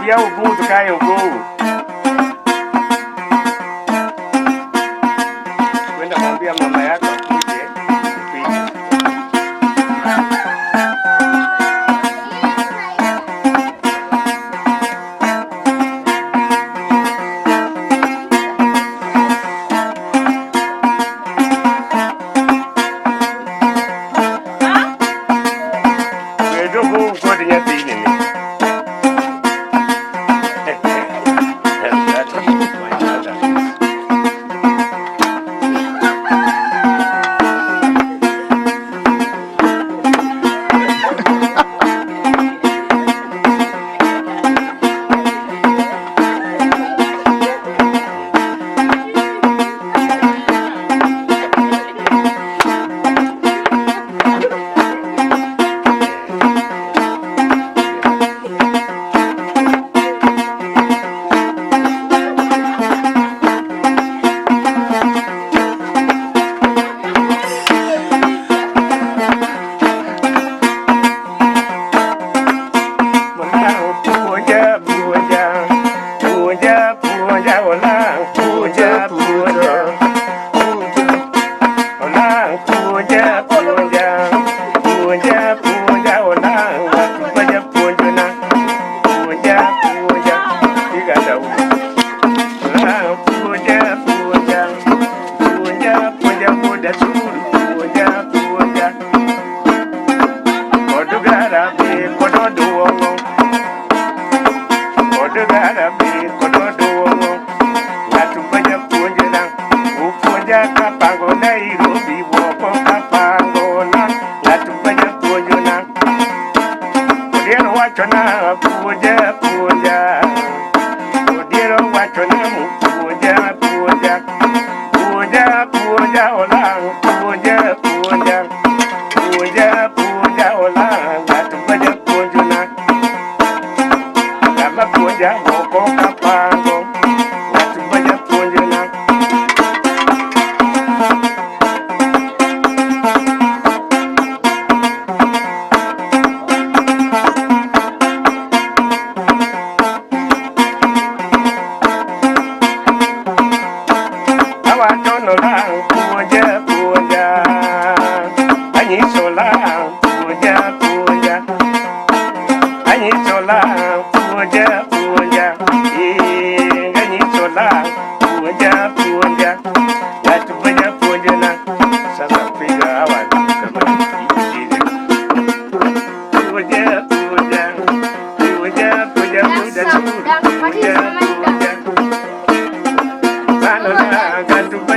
Biya ogu to kae ogu. Kwenda mwambia mama yako akuje upige. Bedo go kod nyathini ni. That is my mother. Olang puonja puonja, puonja puonja, olang puonja puonja, olang puonja puonja, puonja puonja, olang puonja puonjona, puonja puonja, iganda u. Olang puonja puonja, puonja puonja koda suru, puonja puonja, kodugara be kododuongo. Odugara be kododuongo. Ng'ato ma japuonjna, opuonja kapango Nairobi woko kapango na. Ng'ato ma japuonjna, odiero wachona puonja puonja. Odiero wachona puonja puonja. Puonja puonja olang' puonja puonja. Puonja puonja olang' ng'ato ma japuonjna. Ng'ama puonja woko kapango. Ng'ato ma japuonjna. Awacho nolang' puonja puonja. Anyiso lang' puonja puonja. Anyiso lang' puonja puonja. Eh, anyiso lang' puonja puonja. Ng'ato ma japuonjna. Sasa piga hawa kama kijiji. Puonja puonja. Puonja puonja puonja suru. What is Puonja Mamita? puonja. Mano lang' ng'ato ma